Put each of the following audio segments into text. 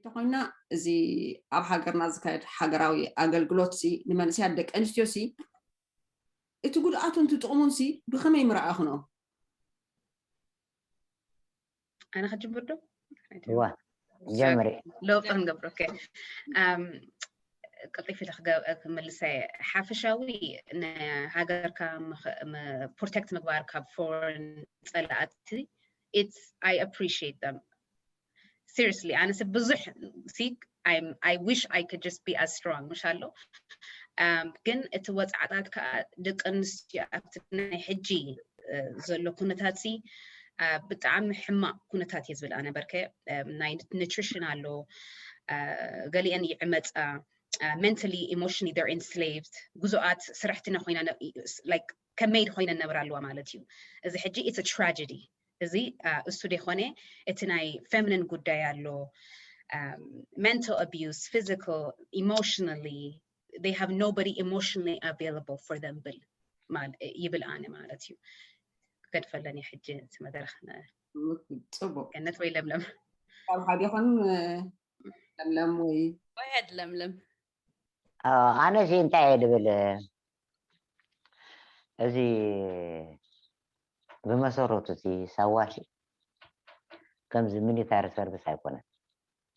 እንተኾይና፣ እዚ ኣብ ሃገርና ዝካየድ ሃገራዊ ኣገልግሎት ሲ ንመንእሰያት ደቂ ኣንስትዮ ሲ እቲ ጉድኣቱን እቲ ጥቕሙን ሲ ብኸመይ ምረኣኹኖ? ኣነ ክጅምር ዶ? እዋ ጀምሪ። ለውጢ ክንገብር። ኦኬ። ኣም፣ ቀልጢፍ ኢለ ክገ- ክመልሰ እየ። ሓፈሻዊ ንሃገርካ ምኽ- ም- ፕሮቴክት ምግባር ካብ ፎረን ጸላእቲ it's I appreciate them seriously። ኣነስ ብዙሕ ሲ I wish I could just be as strong ምሽ ኣሎ። ኣም፣ ግን እቲ ወጻዕታት ከዓ ደቂ ኣንስትዮ ኣብቲ ናይ ሕጂ እ፣ ዘሎ ኩነታት ሲ እ፣ ብጣዕሚ ሕማቕ ኩነታት እየ ዝብል ኣነ። በርከ እ፣ ናይ ኑትሪሽን ኣሎ፣ እ፣ ገሊአን ይዕመፃ፣ mentally emotionally they're enslaved። ጉዙኣት ስራሕትና ኮይና ነ- like ከመይድ ኮይነን ነብራ ኣለዋ ማለት እዩ። እዚ ሕጂ it's a tragedy። እዚ እ፣ እሱ ደይኮነ እቲ ናይ ፌሚኒን ጉዳይ ኣሎ፣ mental abuse, physical, emotionally they have nobody emotionally available for them ብል ማል- ይብል ኣነ ማለት እዩ። ክገድፈለን እየ ሕጂ እቲ መድረኽ ን- ጽቡቅ። ገነት ወይ ለምለም። ካብ ሓዲኹም እ፣ ለምለም ወይ Go ahead ለምለም። ኣነ ሲ እንታይ እየ ድብል፣ እዚ ብመሰረቱ እቲ ሳዋ ሲ ከምዚ ሚሊታሪ ሰርቪስ ኣይኮነን።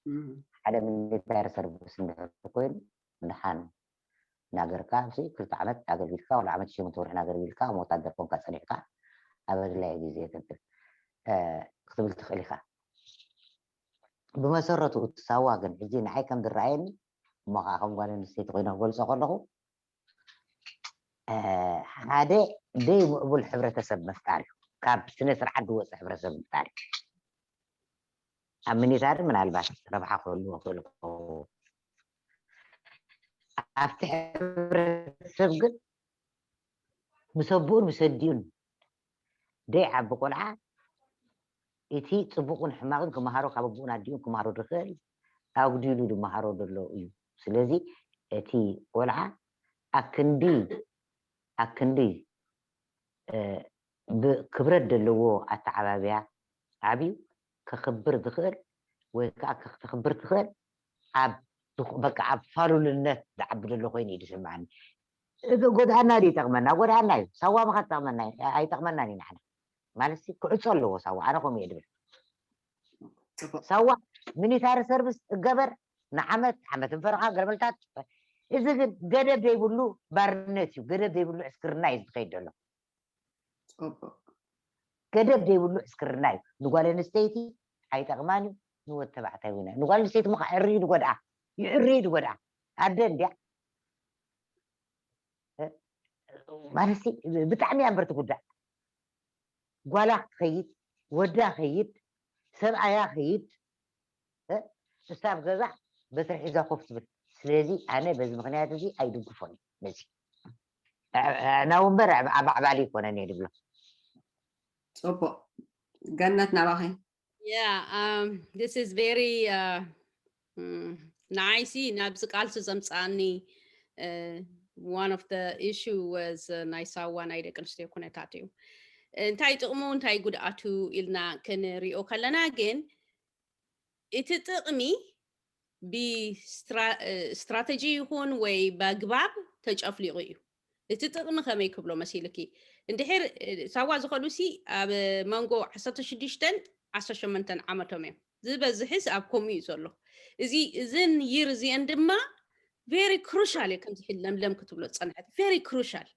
እም፣ ሓደ ሚሊታሪ ሰርቪስ እንድሕር ኮይኑ፣ ድሓን ናገርካ ሲ ክልተ ዓመት ኣገልጊልካ፣ ወላ ዓመት ሸሞንተ ወርሒ ናገርጊልካ፣ ከም ወታደር ኮንካ ጸኒሕካ፣ ኣብ ኣድላየ ግዜ ትብል እ፣ ክትብል ትኽእል ኢኻ። ብመሰረቱ እቲ ሳዋ ግን ሕጂ ንዓይ ከም ዝረኣየኒ፣ እሞ ከዓ ከም ጓል ኣንስተይቲ ኮይነ ክገልጾ ከለኹ፣ እ፣ ሓደ ደይ ምዕቡል ሕብረተሰብ ምፍጣር እዩ። ካብ ስነ ስርዓት ዝወፀ ሕብረተሰብ ምፍጣር እዩ። ኣብ ሚኒታሪ ምናልባት ረብሓ ክህልዎ ክእል ክኸውን። ኣብቲ ሕብረተሰብ ግን ምስ ኣቦኡን ምስ ኣዲኡን ደይ ዓቢ ቆልዓ እቲ ጽቡቕን ሕማቕን ክመሃሮ ካብ ኣቦኡን ኣዲኡን ክመሃሮ ዝኽእል ኣጉዲሉ ዝመሃሮ ዘሎ እዩ። ስለዚ እቲ ቆልዓ ኣክንዲ ኣክንዲ እ፣ ብክብረት ዘለዎ ኣተዓባብያ ዓብዩ ከኽብር ዝኽእል ወይ ከዓ ከኽተኽብር ትኽእል ኣብ ዝኹ- በቃ ኣብ ፋሉልነት ዝዓቢ ዘሎ ኮይኑ እዩ ዝስምዓኒ። እዚ ጎድኣና ድዩ ይጠቕመና? ጎድኣና እዩ። ሳዋ ምኻ ትጠቕመና እዩ። ኣይጠቕመናን እዩ ንዓና ማለት ሲ ክዕፆ ኣለዎ ሳዋ። ኣነ ከምኡ እየ ድብል። ጽቡቅ። ሳዋ ሚሊታሪ ሰርቪስ እገበር ንዓመት ዓመት እንፈረኻ ገለመልታት። እዚ ግን ገደብ ዘይብሉ ባርነት እዩ። ገደብ ዘይብሉ ዕስክርና እዩ ዝኸይድ ዘሎ። ጽቡቅ። ገደብ ዘይብሉ ዕስክርና እዩ። ንጓል ኣንስተይቲ ኣይጠቕማን እዩ። ንወድ ተባዕታይ እውን ንጓል ኣንስተይቲ ምኻ ዕርዩ ዝጎድኣ ይዕርዩ ዝጎድኣ ኣደ እንድያ። እ፣ ማለት ሲ ብጣዕሚ እያ እምበር ትጉዳእ። ጓላ ክትኸይድ፣ ወዳ ኸይድ፣ ሰብኣያ ኸይድ፣ እ፣ እሳ ኣብ ገዛ በትሪ ሒዛ ኮፍ ትብል። ስለዚ ኣነ በዚ ምኽንያት እዚ ኣይድግፎን ነዚ። ኣዕናዊ እምበር ኣባዕባሊ ይኮነን እየ ድብሎ። ጽቡቅ። ገነት ናባኺ። Yeah, um, this is very uh, mm, ንዓይሲ ናብዚ ቃልሲ ዘምፅኣኒ uh, one of the issue was uh, ናይ ሳዋ ናይ ደቂ ኣንስትዮ ኩነታት እዩ። እንታይ ጥቕሙ እንታይ ጉድኣቱ ኢልና ክንሪኦ ከለና ግን እቲ ጥቕሚ ብስትራተጂ ይኹን ወይ በግባብ ተጨፍሊቑ እዩ። እቲ ጥቕሚ ከመይ ክብሎ መሲልኪ? እንድሕር ሳዋ ዝኸዱ ሲ ኣብ መንጎ ዓሰርተ ሽዱሽተን ዓሰርተ ሸሞንተን ዓመቶም እዮም። ዝበዝሕስ ኣብ ከምኡ እዩ ዘሎ። እዚ እዝን ይር እዚአን ድማ very crucial እዩ። ከምዚ ሕጂ ለምለም ክትብሎ ዝፀንሐት very crucial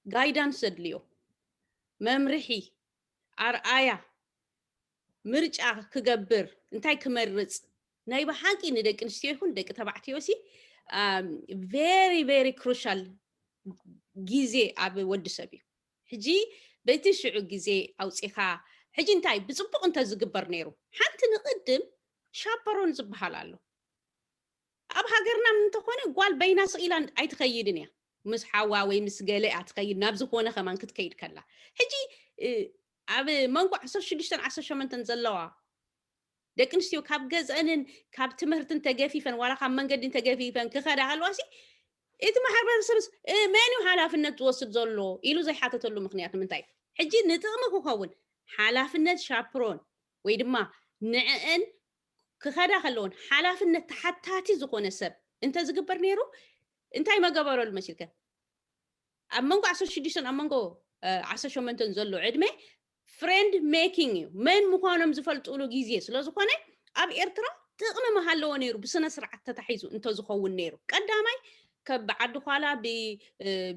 guidance ዘድልዮ መምርሒ፣ ኣርኣያ፣ ምርጫ ክገብር እንታይ ክመርፅ ናይ ብሓቂ ንደቂ ኣንስትዮ ይኹን ደቂ ተባዕትዮ ሲ very very crucial ግዜ ኣብ ወዲ ሰብ እዩ። ሕጂ በቲ ሽዑ ግዜ ኣውፂኻ ሕጂ እንታይ ብፅቡቕ እንተዝግበር ነይሩ ሓንቲ ንቕድም ሻፐሮን ዝበሃል ኣሎ። ኣብ ሃገርና እንተኾነ ጓል በይና ስቕ ኢላ ኣይትኸይድን እያ። ምስ ሓዋ ወይ ምስ ገለ እያ ትኸይድ፣ ናብ ዝኾነ ከማን ክትከይድ ከላ። ሕጂ ኣብ መንጎ ዓሰርተ ሽዱሽተን ዓሰርተ ሸሞንተን ዘለዋ ደቂ ኣንስትዮ ካብ ገዝአንን ካብ ትምህርትን ተገፊፈን ዋላ ካብ መንገድን ተገፊፈን ክኸዳ ከለዋ ሲ እቲ ማሕበረሰብስ መን እዩ ሓላፍነት ዝወስድ ዘሎ ኢሉ ዘይሓተተሉ ምኽንያት ንምንታይ? ሕጂ ንጥቕሚ ክኸውን ሓላፍነት ሻፕሮን ወይ ድማ ንዕአን ክኸዳ ከለውን ሓላፍነት ተሓታቲ ዝኾነ ሰብ እንተ ዝግበር ነይሩ እንታይ መገበረሉ መሲልከ? ኣብ መንጎ ዓሰርተ ሽዱሽተን ኣብ መንጎ ዓሰርተ ሸሞንተን ዘሎ ዕድመ ፍሬንድ ሜኪንግ እዩ። መን ምዃኖም ዝፈልጥሉ ግዜ ስለ ዝኾነ ኣብ ኤርትራ ጥቕሚ ምሃለዎ ነይሩ፣ ብስነ ስርዓት ተታሒዙ እንተዝኸውን ነይሩ። ቀዳማይ ከብ ዓዲ ኳላ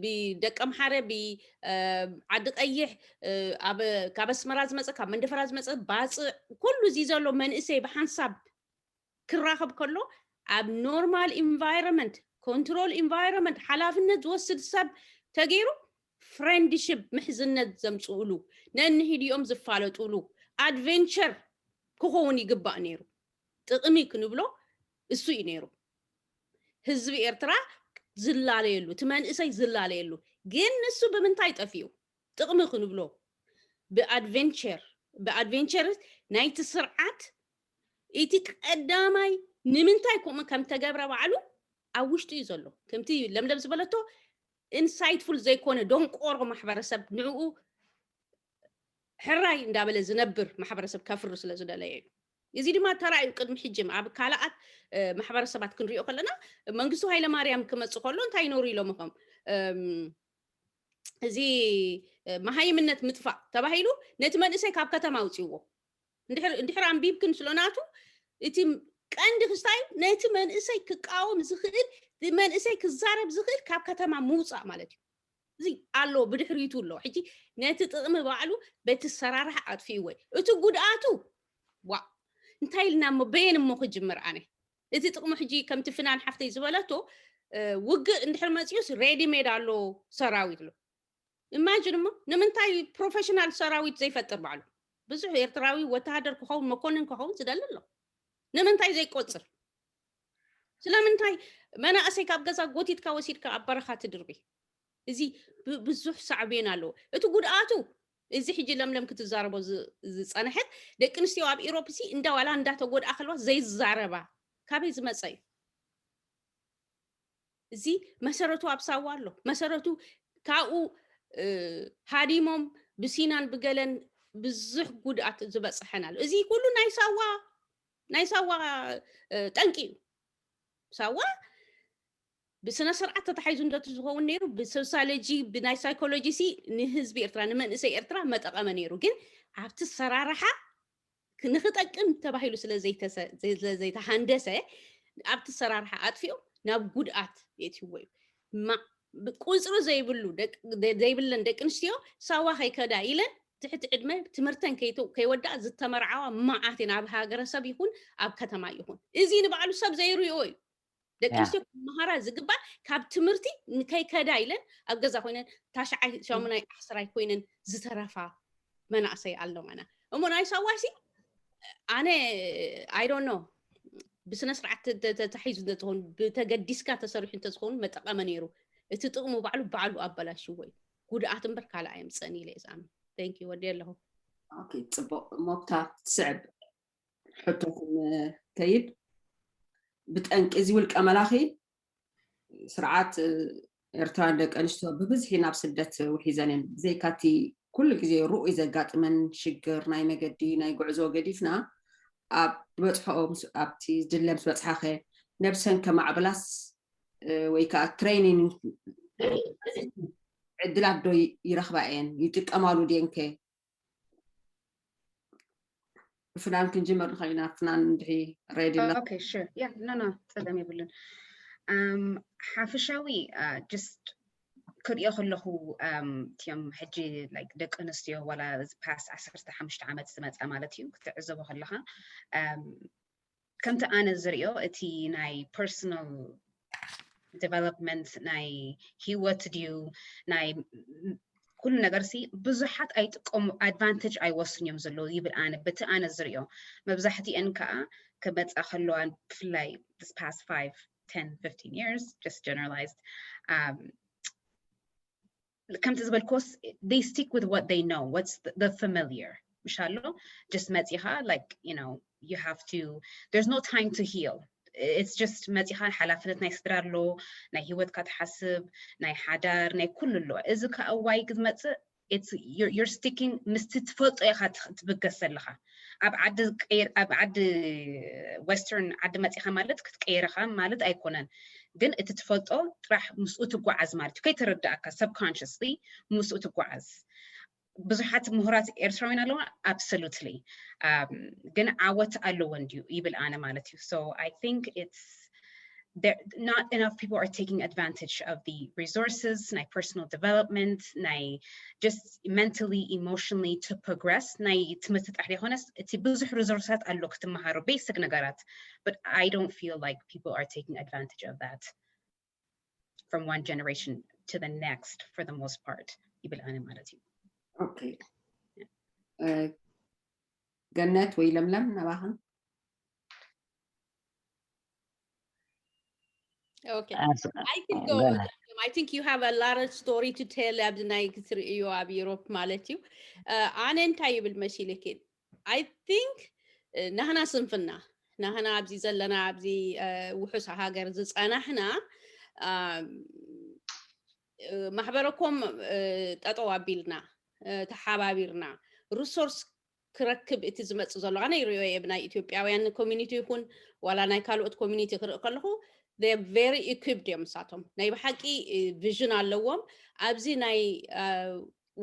ብደቀምሓረ ብዓዲ ቀይሕ ካብ ኣስመራ ዝመፀ ካብ መንደፈራ ዝመፀ ባፅዕ ኩሉ እዚ ዘሎ መንእሰይ ብሓንሳብ ክራኸብ ከሎ ኣብ ኖርማል ኢንቫይሮንመንት ኮንትሮል ኢንቫይሮንመንት ሓላፍነት ዝወስድ ሰብ ተገይሩ ፍሬንድሽፕ ምሕዝነት ዘምፅኡሉ ነንሂዲኦም ዝፋለጡሉ ኣድቨንቸር ክኸውን ይግባእ ነይሩ። ጥቕሚ ክንብሎ እሱ እዩ ነይሩ። ህዝቢ ኤርትራ ዝላለየሉ እቲ መንእሰይ ዝላለየሉ ግን ንሱ ብምንታይ ጠፊኡ ጥቕሚ ክንብሎ ብኣድቨንቸር ብኣድቨንቸር ናይቲ ስርዓት እቲ ቀዳማይ ንምንታይ ከምኡ ከም ተገብረ ባዕሉ ኣብ ውሽጡ እዩ ዘሎ። ከምቲ ለምለም ዝበለቶ ኢንሳይትፉል ዘይኮነ ደንቆሮ ማሕበረሰብ ንዕኡ ሕራይ እንዳበለ ዝነብር ማሕበረሰብ ከፍሪ ስለ ዝደለየ እዩ። እዚ ድማ ተራእዩ ቅድሚ ሕጂ ኣብ ካልኣት ማሕበረሰባት ክንሪኦ ከለና መንግስቱ ሃይለማርያም ክመፅእ ከሎ እንታይ ይነሩ ኢሎም ኸም እዚ መሃይምነት ምጥፋእ ተባሂሉ ነቲ መንእሰይ ካብ ከተማ ኣውፅዎ። እንድሕር ኣንቢብክን ስለ ናቱ እቲ ቀንዲ ክስታዩ ነቲ መንእሰይ ክቃወም ዝኽእል መንእሰይ ክዛረብ ዝኽእል ካብ ከተማ ምውፃእ ማለት እዩ። እዚ ኣሎ ብድሕሪቱ ኣሎ። ሕጂ ነቲ ጥቕሚ ባዕሉ በቲ ሰራርሕ ኣጥፊእዎ እዩ። እቲ ጉድኣቱ ዋ እንታይ ኢልና እሞ በየን እሞ ክጅምር ኣነ እቲ ጥቕሙ ሕጂ ከምቲ ፍናን ሓፍተይ ዝበለቶ ውግእ እንድሕር መፅዩስ ሬዲ ሜድ ኣሎ ሰራዊት ኣሎ። ኢማጅን እሞ ንምንታይ ፕሮፌሽናል ሰራዊት ዘይፈጥር ባዕሉ? ብዙሕ ኤርትራዊ ወተሃደር ክኸውን መኮንን ክኸውን ዝደሊ ኣሎ። ንምንታይ ዘይቆፅር? ስለምንታይ መናእሰይ ካብ ገዛ ጎቲትካ ወሲድካ ኣብ በረኻ ትድርቢ? እዚ ብዙሕ ሳዕቤን ኣለዎ። እቲ ጉድኣቱ እዚ ሕጂ ለምለም ክትዛረቦ ዝፀነሐት ደቂ ኣንስትዮ ኣብ ኢሮፕ ሲ እንዳዋላ እንዳተጎድኣ ከለዋ ዘይዛረባ ካበይ ዝመፀ እዩ? እዚ መሰረቱ ኣብ ሳዋ ኣሎ። መሰረቱ ካብኡ ሃዲሞም ብሲናን ብገለን ብዙሕ ጉድኣት ዝበፅሐን ኣሎ። እዚ ኩሉ ናይ ሳዋ ናይ ሳዋ ጠንቂ እዩ። ሳዋ ብስነ ስርዓት ተታሒዙ እንደት ዝኸውን ነይሩ ብሶሲዮሎጂ ብናይ ሳይኮሎጂ ሲ ንህዝቢ ኤርትራ ንመንእሰይ ኤርትራ መጠቐመ ነይሩ። ግን ኣብቲ ሰራርሓ ንክጠቅም ተባሂሉ ስለዘይተሃንደሰ ኣብቲ ሰራርሓ ኣጥፊኦም ናብ ጉድኣት የትይዎ እዩ። ቁፅሪ ዘይብሉ ዘይብለን ደቂ ኣንስትዮ ሳዋ ከይከዳ ኢለን ትሕቲ ዕድመ ትምህርተን ከይወዳእ ዝተመርዓዋ መዓት እየን ኣብ ሃገረሰብ ይኹን ኣብ ከተማ ይኹን። እዚ ንባዕሉ ሰብ ዘይርእዮ እዩ። ደቂ ኣንስትዮ ክመሃራ ዝግባእ ካብ ትምህርቲ ንከይከዳ ኢለን ኣብ ገዛ ኮይነን ታሽዓይ ሻሙናይ ዓስራይ ኮይነን ዝተረፋ መናእሰይ ኣለዋና። እሞ ናይ ሳዋሲ ኣነ I don't know ብስነ ስርዓት ተታሒዙ እንተዝኸውን ብተገዲስካ ተሰሪሑ እንተዝኸውን መጠቐመ ነይሩ። እቲ ጥቕሙ ባዕሉ ባዕሉ ኣበላሽዎ እዩ። ጉድኣት እምበር ካልእ ኣየምፀን ኢለ እየ ዝኣምን። Thank you ወዲ ኣለኹ። ጽቡቕ ሞብታ ትስዕብ ሕቶ ክንከይድ ብጠንቂ እዚ ውልቀ መላኺ ስርዓት ኤርትራን ደቂ ኣንስትዮ ብብዝሒ ናብ ስደት ውሒዘን እየን። ብዘይካቲ ኩሉ ግዜ ርኡይ ዘጋጥመን ሽግር ናይ መገዲ ናይ ጉዕዞ ገዲፍና ኣብ ዝበፅሐኦ ኣብቲ ዝድለ ምስ በፅሓኸ ነብሰን ከማዕብላስ ወይ ከዓ ትሬኒንግ ዕድላት ዶ ይረኽባ እየን ይጥቀማሉ ድየንከ? ፍናን ክንጅመር ንኽእል ኢና። ፍናን እንድሒ ሬዲ ኣላ። Okay, sure. Yeah, no, no, ጸገም የብሉን። Um, ሓፈሻዊ uh, just ክሪኦ ከለኹ um, እቲኦም ሕጂ like ደቂ ኣንስትዮ ዋላ እዚ past ዓሰርተ ሓሙሽተ ዓመት ዝመፀ ማለት እዩ ክትዕዘቦ ከለኻ um, ከምቲ ኣነ ዝሪኦ እቲ ናይ personal development ናይ ህይወት ድዩ ናይ ኩሉ ነገር ሲ ብዙሓት ኣይጥቀሙ advantage ኣይወስን እዮም ዘለዉ ይብል ኣነ በቲ ኣነ ዝሪኦ መብዛሕትአን ከዓ ክመፃ ከለዋ ብፍላይ this past five ten fifteen years just generalized um, ከምቲ ዝበልክዎስ they stick with what they know what's the familiar ምሽ ኣሎ just መፂኻ like you know you have to there's no time to heal it's just መፂኻ ሓላፍነት ናይ ስድራ ኣሎ ናይ ሂወትካ ትሓስብ ናይ ሓዳር ናይ ኩሉ ኣሎ እዚ ከዓ ዋይ ዝመፅእ it's you're, you're sticking ምስቲ ትፈልጦ ኢኻ ትብገስ ዘለኻ ኣብ ዓዲ ቀይር ኣብ ዓዲ western ዓዲ መጺኻ ማለት ክትቀይርኻ ማለት ኣይኮነን፣ ግን እቲ ትፈልጦ ጥራሕ ምስኡ ትጓዓዝ ማለት እዩ። ከይተረዳእካ subconsciously ምስኡ ትጓዓዝ። ብዙሓት ምሁራት ኤርትራውያን ኣለዋ፣ absolutely፣ ግን ዓወት ኣለዎ እንድዩ ይብል ኣነ ማለት እዩ። So I think it's there not enough people are taking advantage of the resources ናይ personal development ናይ just mentally emotionally to progress ናይ ትምህርቲ ጥራሕ ዘይኮነስ እቲ ብዙሕ resources ኣሎ ክትመሃሮ basic ነገራት, but I don't feel like people are taking advantage of that from one generation to the next for the most part ይብል ኣነ ማለት እዩ። Okay. ገነት ወይ ለምለም ናባኽን? Okay. I can go. I think you have a lot of story to tell ኣብዚ ናይ ክትርእዮ ኣብ Europe ማለት እዩ። ኣነ እንታይ ይብል መሲልኪ? I think ናህና ስንፍና ናህና ኣብዚ ዘለና ኣብዚ ውሑስ ሃገር ዝፀናሕና ማሕበረኮም ጠጠው ኣቢልና ተሓባቢርና resource ክረክብ እቲ ዝመፅእ ዘሎ ኣነ ይሪኦ እየ ብናይ ኢትዮጵያውያን community ይኹን ዋላ ናይ ካልኦት community ክርኢ ከለኹ very equipped እዮም ንሳቶም ናይ ብሓቂ vision ኣለዎም ኣብዚ ናይ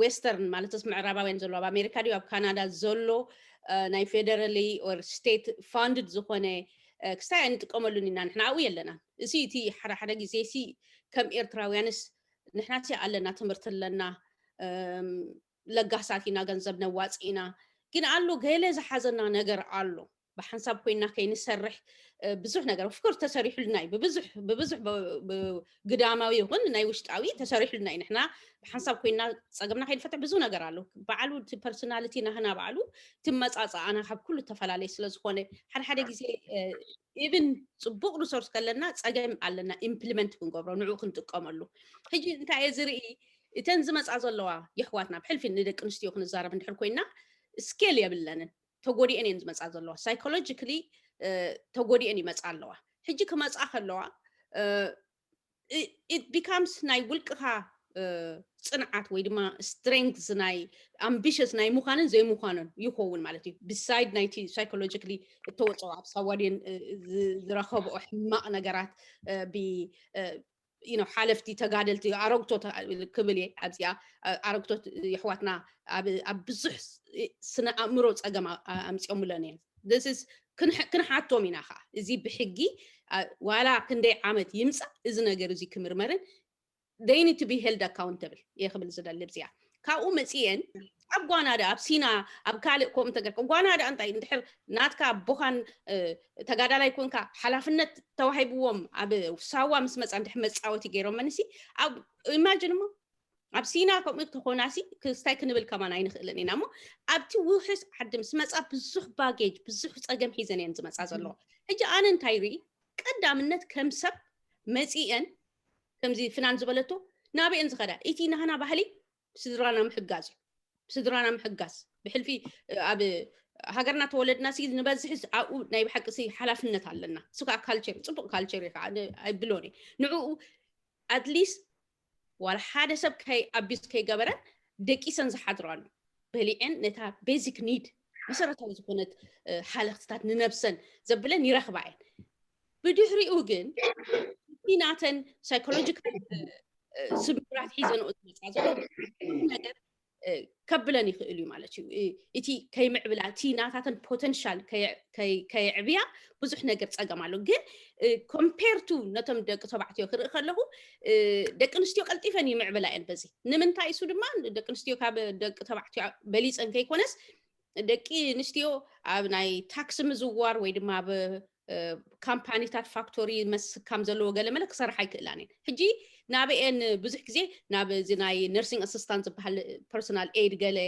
western ማለትስ ምዕራባውያን ዘሎ ኣብ ኣሜሪካ ድዩ ኣብ ካናዳ ዘሎ ናይ federally or state funded ዝኾነ ክስታይ ኣይንጥቀመሉን ኢና ንሕና ኣብኡ የለናን እዚ እቲ ሓደ ሓደ ግዜ ሲ ከም ኤርትራውያንስ ንሕና ሲ ኣለና ትምህርቲ ኣለና ለጋሳት ኢና ገንዘብ ነዋፅ ኢና ግን ኣሎ ገለ ዝሓዘና ነገር ኣሎ ብሓንሳብ ኮይና ከይንሰርሕ ብዙሕ ነገር of course ተሰሪሑልና እዩ ብብዙሕ ብብዙሕ ግዳማዊ ይኹን ናይ ውሽጣዊ ተሰሪሑልና እዩ ንሕና ብሓንሳብ ኮይና ፀገምና ከይንፈትሕ ብዙ ነገር ኣሎ በዓሉ እቲ personality ናህና በዓሉ ትመፃፃኣና ካብ ኩሉ ተፈላለየ ስለዝኾነ ሓደ ሓደ ግዜ even ፅቡቅ resource ከለና ፀገም ኣለና implement ክንገብሮ ንዑ ክንጥቀመሉ ሕጂ እንታይ እየ ዝርኢ እተን ዝመፃ ዘለዋ የሕዋትና ብሕልፊ ንደቂ ኣንስትዮ ክንዛረብ እንድሕር ኮይና scale የብለንን ተጎዲአን እየን ዝመፃ ዘለዋ psychologically ተጎዲአን ይመፃ ኣለዋ ሕጂ ክመፃ ከለዋ it becomes ናይ ውልቅኻ ፅንዓት ወይ ድማ strength ናይ ambitious ናይ ምዃንን ዘይምዃንን ይኸውን ማለት እዩ beside ናይቲ psychologically እተወፀኦ ኣብ ሳዋዴን ዝረኸብኦ ሕማቕ ነገራት you know ሓለፍቲ ተጋደልቲ ኣረግቶ ክብል እየ ኣብዚኣ ኣረግቶ የሕዋትና ኣብ ብዙሕ ስነ ኣእምሮ ፀገም ኣምፅኦምለን እዮም this is ክንሓቶም ኢና ከዓ እዚ ብሕጊ ዋላ ክንደይ ዓመት ይምፃእ እዚ ነገር እዚ ክምርመርን they need to be held accountable እየ ክብል ዝደሊ ኣብዚኣ ካብኡ መፅየን ኣብ ጓና ዳ ኣብ ሲና ኣብ ካልእ ከምኡ ተገርካ ጓና ዳ እንታይ እንድሕር ናትካ ኣቦኻን ተጋዳላይ ኮንካ ሓላፍነት ተዋሂብዎም ኣብ ሳዋ ምስ መፃ እንድሕር መፃወቲ ገይሮም መንሲ ኣብ imagine እሞ ኣብ ሲና ከምኡ ተኾናሲ ክስታይ ክንብል ከማን ኣይንኽእልን ኢና እሞ ኣብቲ ውሕስ ዓዲ ምስ መፃ ብዙሕ baggage ብዙሕ ፀገም ሒዘን እየን ዝመፃ ዘለዎ ሕጂ ኣነ እንታይ ርኢ ቀዳምነት ከም ሰብ መፂአን ከምዚ ፍናን ዝበለቶ ናበአን ዝኸዳ እቲ ናህና ባህሊ ስድራና ምሕጋዝ እዩ ስድራና ምሕጋዝ ብሕልፊ ኣብ ሃገርና ተወለድና ሲ ንበዝሕ ኣብኡ ናይ ብሓቂ ሲ ሓላፍነት ኣለና እሱ ከዓ ካልቸር ፅቡቅ ካልቸር እዩ ከዓ ኣይብሎን እዩ ንዕኡ at least ዋላ ሓደ ሰብ ከይ abuse ከይገበረ ደቂሰን ዝሓድራሉ በሊዐን ነታ basic need መሰረታዊ ዝኾነት ሓለኽትታት ንነብሰን ዘብለን ይረኽባ እየን ብድሕሪኡ ግን እቲ ናተን psychological ስብራት ሒዘንኦ ዝመፃ ዘሎ ነገር ከብለን ይኽእል እዩ ማለት እዩ እቲ ከይምዕብላ እቲ ናታተን potential ከየዕብያ ብዙሕ ነገር ፀገም ኣሎ ግን compare to ነቶም ደቂ ተባዕትዮ ክርኢ ከለኹ ደቂ ኣንስትዮ ቀልጢፈን ይምዕብላ እየን በዚ ንምንታይ እሱ ድማ ደቂ ኣንስትዮ ካብ ደቂ ተባዕትዮ በሊፀን ከይኮነስ ደቂ ኣንስትዮ ኣብ ናይ ታክሲ ምዝዋር ወይ ድማ ኣብ ካምፓኒታት ፋክቶሪ መስካም ዘለዎ ገለ መለ ክሰርሓ ኣይክእላን እየን ሕጂ ናበአን ብዙሕ ግዜ ናብ እዚ ናይ nursing assistant ዝበሃል personal aid ገለ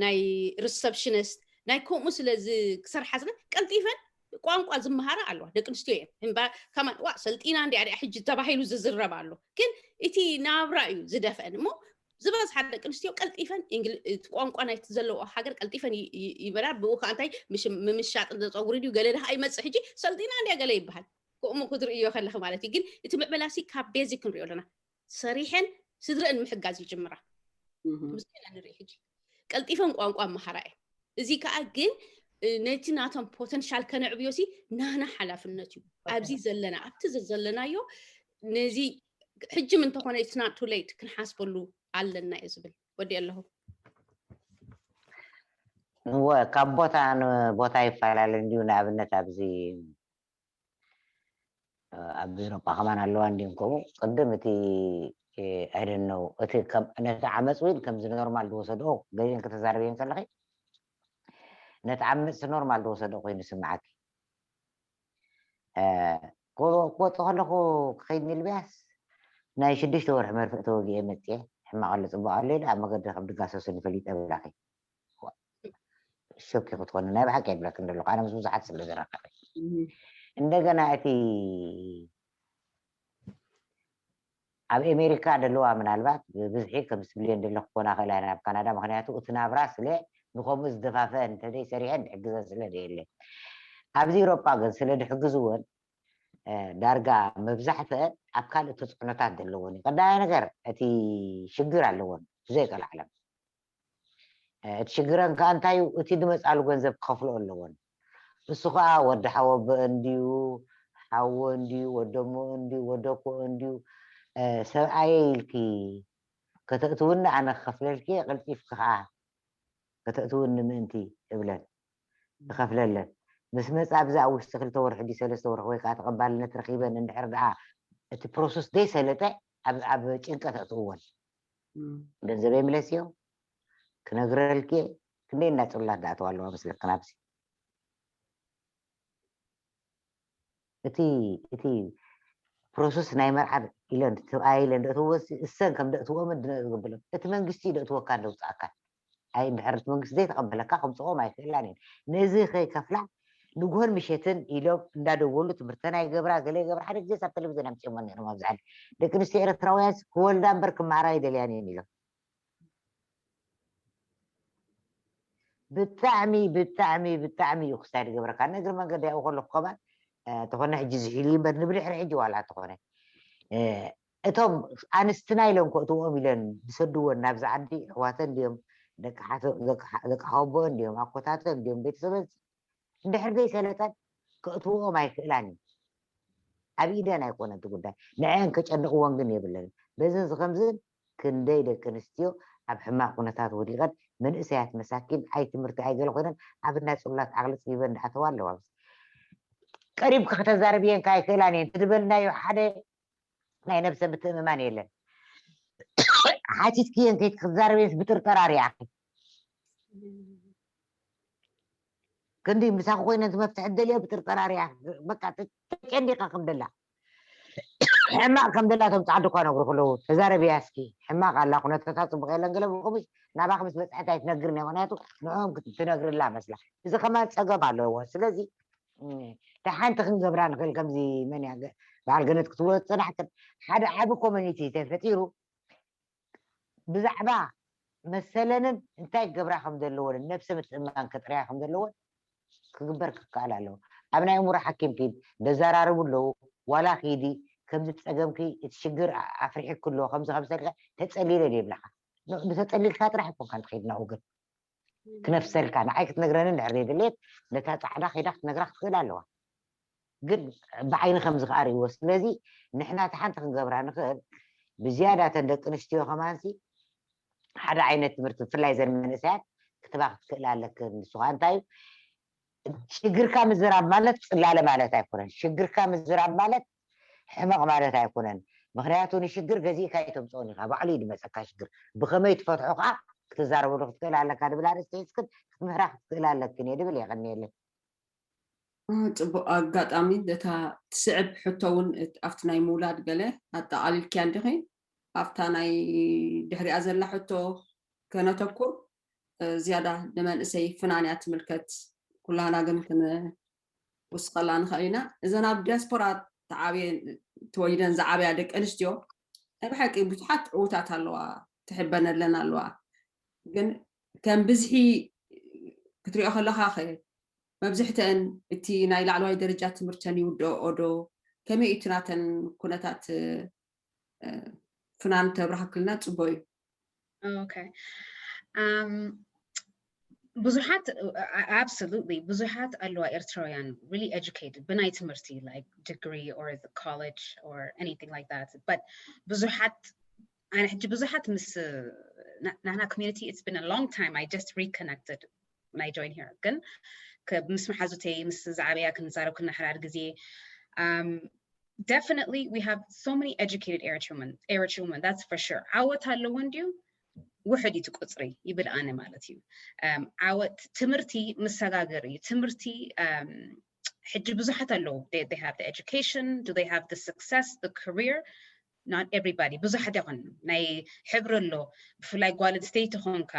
ናይ receptionist ናይ ከምኡ ስለዚ ክሰርሓ ዝለ ቀልጢፈን ቋንቋ ዝመሃራ ኣለዋ ደቂ ኣንስትዮ እየን እምባ ከማን ዋ ሰልጢና እንዲ ኣዲኣ ሕጂ ተባሂሉ ዝዝረብ ኣሎ ግን እቲ ናብራ እዩ ዝደፍአን እሞ ዝበዝሓ ደቂ ኣንስትዮ ቀልጢፈን ቋንቋ ናይቲ ዘለዎ ሃገር ቀልጢፈን ይበላ ብኡ ከዓ እንታይ ምምሻጥ ፀጉሪ ድዩ ገለ ድካ ይመፅእ ሕጂ ሰልጢና እንዲያ ገለ ይበሃል ከምኡ ክትርእዮ ከለክ ማለት እዩ ግን እቲ ምዕበላሲ ካብ basic ክንሪኦ ኣለና ሰሪሐን ስድረን ምሕጋዝ ይጅምራ ብዙ ኢና ንርኢ ሕጂ ቀልጢፈን ቋንቋ መሃራ እየን እዚ ከዓ ግን ነቲ ናቶም ፖተንሻል ከነዕብዮ ሲ ናህና ሓላፍነት እዩ። ኣብዚ ዘለና ኣብቲ ዘለናዮ ነዚ ሕጂ ምን እንተኾነ it's not too late ክንሓስበሉ ኣለና እየ ዝብል። ወዲ ኣለኹ። እወ ካብ ቦታ ንቦታ ይፈላለ እንዲሁ። ንኣብነት ኣብዚ ኣብ ኤሮጳ ከማን ኣለዋ እንዲሁም ከምኡ ቅድም እቲ ኣይደነው እቲ ነቲ ዓመፅ እውን ከምዚ ኖርማል ዝወሰድኦ ገሊን ከተዛርብየን ከለኺ ነቲ ዓመፅቲ ኖርማል ዝወሰድኦ ኮይኑ ስምዓኪ። ክወፅእ ከለኹ ክኸይድ ንልብያስ ናይ ሽዱሽተ ወርሒ መርፍእ ተወጊኤ መፅኤ ሕማቕ ኣሎ ፅቡቕ ኣሎ ኢለ ኣብ መገዲ ከም ድጋሰሱኒ ፈሊጠ ብላኺ። ሸኪ ክትኮኒ ናይ ብሓቂ የብለክን ዘለኹ ኣነ ምስ ብዙሓት ስለ ዝራኸበ። እንደገና እቲ ኣብ ኣሜሪካ ደለዋ ምናልባት ብብዝሒ ከም ስብልዮን ደለ ክኮና ክእላ ናብ ካናዳ፣ ምክንያቱ እቲ ናብራ ስለ ንከምኡ ዝደፋፈ እንተደይ ሰሪሐን ድሕግዘ ስለ ደየለ። ኣብዚ ኤሮጳ ግን ስለ ድሕግዝወን ዳርጋ መብዛሕተአን ኣብ ካልእ ተፅዕኖታት ዘለዎን እዩ። ቀዳማይ ነገር እቲ ሽግር ኣለዎን ብዘይቀልዓለም እቲ ሽግረን ከዓ እንታይ እዩ? እቲ ዝመፃሉ ገንዘብ ክኸፍሎ ኣለዎን። እሱ ከዓ ወዲ ሓወቦ እንድዩ፣ ሓዎ እንድዩ፣ ወደሞ እንድዩ፣ ወደኮ እንድዩ፣ ሰብኣየ ኢልኪ ከተእትውኒ ኣነ ክኸፍለልኪ፣ ቅልጢፍኪ ከዓ ከተእትውኒ ምእንቲ እብለን እኸፍለለን። ምስ መፃ ብዛ ኣብ ውሽጢ ክልተ ወርሒ ድዩ ሰለስተ ወርሒ ወይ ከዓ ተቐባልነት ረኺበን እንድሕር ደኣ እቲ ፕሮሰስ ዘይሰለጠ ኣብ ጭንቀት ኣእትውወን። ገንዘበይ ምለስዮ ክነግረልኪ ክንደይ እና ፅላት ዝኣተዋ ኣለዋ መስለክን ኣብዚ እቲ እቲ ፕሮሰስ ናይ መርዓ ኢለን ሰብኣይ ኢለን ደእትወስ እሰን ከም ደእትወምን ድነ ዝገብሎም እቲ መንግስቲ ደእትወካ እንደውፅኣካ ኣይ እንድሕር እቲ መንግስቲ ዘይተቐበለካ ከምፅኦም ኣይክእላን እየን። ነዚ ከይከፍላ ንግሆን ምሸትን ኢሎም እንዳደወሉ ትምህርተን ኣይገብራ ገለ ይገብራ ሓደ ግዜ ኣብ ቴሌቪዝን ኣምፅኦሞ ነይሮም ኣብዝሓ ደቂ ኣንስትዮ ኤርትራውያን ክወልዳ እምበር ክመሃራ ኣይደልያን እየን ኢሎም ብጣዕሚ ብጣዕሚ ብጣዕሚ እዩ ክሳይ ዝገብረካ ነግሪ መንገዲ ያው ከለኩ ከማን ተኾነ ሕጂ ዝሒሉ እምበር ንብድሕሪ ሕጂ ዋላ ተኾነ እቶም ኣንስትና ኢሎም ከእትዎም ኢለን ዝሰድወን ናብዚ ዓዲ ኣሕዋተን ድዮም ደቂ ሓቦ እንድዮም ኣኮታተን እንድዮም ቤተሰበን እንድሕር ዘይሰለጠን ከእትዎም ኣይክእላን እዩ ኣብ ኢደን ኣይኮነ እቲ ጉዳይ ንዐን ከጨንቕወን ግን የብለንን በዝን ዝከምዝን ክንደይ ደቂ ኣንስትዮ ኣብ ሕማቕ ኩነታት ወዲቐን መንእሰያት መሳኪን ኣይ ትምህርቲ ኣይ ገለ ኮይነን ኣብ እንዳ ፅላት ዓቕሊ ፅቢበን እንዳኣተዋ ኣለዋ ቀሪብካ ከተዛርብየን ከኣ ኣይክእላን እየን ትድበልናዮ ሓደ ናይ ነብሰ ምትእምማን የለን ሓቲትክየን ከይትክዛረብየንስ ብጥርጠራ ሪኣኺ ክንዲ ምሳኺ ኮይነን መፍትሒ ደልዮ ብጥርጠራ ሪኣ በቃ ተጨኒቃ ከም ደላ ሕማቅ ከም ደላ ቶም ፃዕዱ እኳ ነግሩ ከለዉ ተዛረብያ እስኪ ሕማቅ ኣላ ኩነታታ ፅቡቅ የለን ገለ ብቁምሽ ናባክ ምስ በፅሐት ኣይትነግርን እያ ምክንያቱ ንኦም ትነግርላ መስላ እዚ ከማን ፀገም ኣለዎ ስለዚ እታ ሓንቲ ክንገብራ ንኽእል ከምዚ መን እያ በዓል ገነት ክትብሎ ዝፅናሕክን ሓደ ዓቢ ኮሚኒቲ ተፈጢሩ ብዛዕባ መሰለንን እንታይ ክገብራ ከም ዘለዎንን ነብሰ ምትእምማን ከጥርያ ከም ዘለዎን ክግበር ክከኣል ኣለዎ ኣብ ናይ እምሮ ሓኪም ኪድ ደዘራርቡ ኣለዉ ዋላ ኪዲ ከምዚ ፀገምኪ እቲ ሽግር ኣፍሪሕኪ ኣለዎ ከምዚ ከምሰልካ ተፀሊለ ይብላካ ንተፀሊልካ ጥራሕ ይኮንካ ንትኸይድ ናብኡ ግን ክነፍሰልካ ንዓይ ክትነግረኒ እንድሕር ዘይደለየት ነታ ፃዕዳ ከይዳ ክትነግራ ክትኽእል ኣለዋ ግን ብዓይኒ ከም ዝኽኣር እይዎ ስለዚ ንሕና እቲ ሓንቲ ክንገብራ ንኽእል ብዝያዳ ተን ደቂ ኣንስትዮ ከማንሲ ሓደ ዓይነት ትምህርቲ ብፍላይ ዘን መንእሰያት ክትባ ክትክእል ኣለክን ንስኻ እንታይ ሽግርካ ምዝራብ ማለት ፅላለ ማለት ኣይኮነን ሽግርካ ምዝራብ ማለት ሕመቕ ማለት ኣይኮነን ምክንያቱ ንሽግር ገዚእካ ይተምፅኦን ኢኻ ባዕሉ እዩ ድመፀካ ሽግር ብኸመይ ትፈትሖ ከዓ ክትዛረበሉ ክትክእል ኣለካ ድብል ኣርእስቲ ሒዝክን ክትምህራ ክትክእል ኣለክን እየ ድብል የቐንየለይ ፅቡቅ ኣጋጣሚ እታ ትስዕብ ሕቶ እውን ኣብቲ ናይ ምውላድ ገለ ኣጠቃሊልክያ እንዲኺ ኣብታ ናይ ድሕሪኣ ዘላ ሕቶ ከነተኩር ዝያዳ ንመንእሰይ ፍናን እያ ትምልከት ኩላህና ግን ክንውስኸላ ንኽእል ኢና እዘን ኣብ ዲያስፖራ ተዓብየን ተወሊደን ዝዓበያ ደቂ ኣንስትዮ ናይ ብሓቂ ብዙሓት ዕውታት ኣለዋ ትሕበነለን ኣለዋ ግን ከም ብዝሒ ክትሪኦ ከለኻ ኸ መብዝሕተን እቲ ናይ ላዕለዋይ ደረጃ ትምህርተን ይውድኦ ዶ ከመይ እቲ ናተን ኩነታት ፍናን ተብርሃክልና ፅቦ እዩ Okay. Um, ብዙሓት፣ absolutely፣ ብዙሓት ኣለዋ ኤርትራውያን really educated ብናይ ትምህርቲ like degree or college or anything like that, but ብዙሓት ኣነ ሕጂ ብዙሓት ምስ ናህና community, it's been a long time I just reconnected when I joined here. ግን ምስ መሓዙተይ ምስ ዝዓበያ ክንዛረብ ክናሓዳር ግዜ, um, definitely we have so many educated Eritrean women, Eritrean women, that's for sure. ዓወት ኣለዎ እንድዩ፣ ውሕድ እዩ እቲ ቁፅሪ ይብል ኣነ ማለት እዩ። ዓወት ትምህርቲ መሰጋገር እዩ። ትምህርቲ ሕጂ ብዙሓት ኣለዉ። They have the education, do they have the success, the career? Not everybody። ብዙሓት ይኹን ናይ ሕብሪ ኣሎ። ብፍላይ ጓል ኣንስተይቲ ኾንካ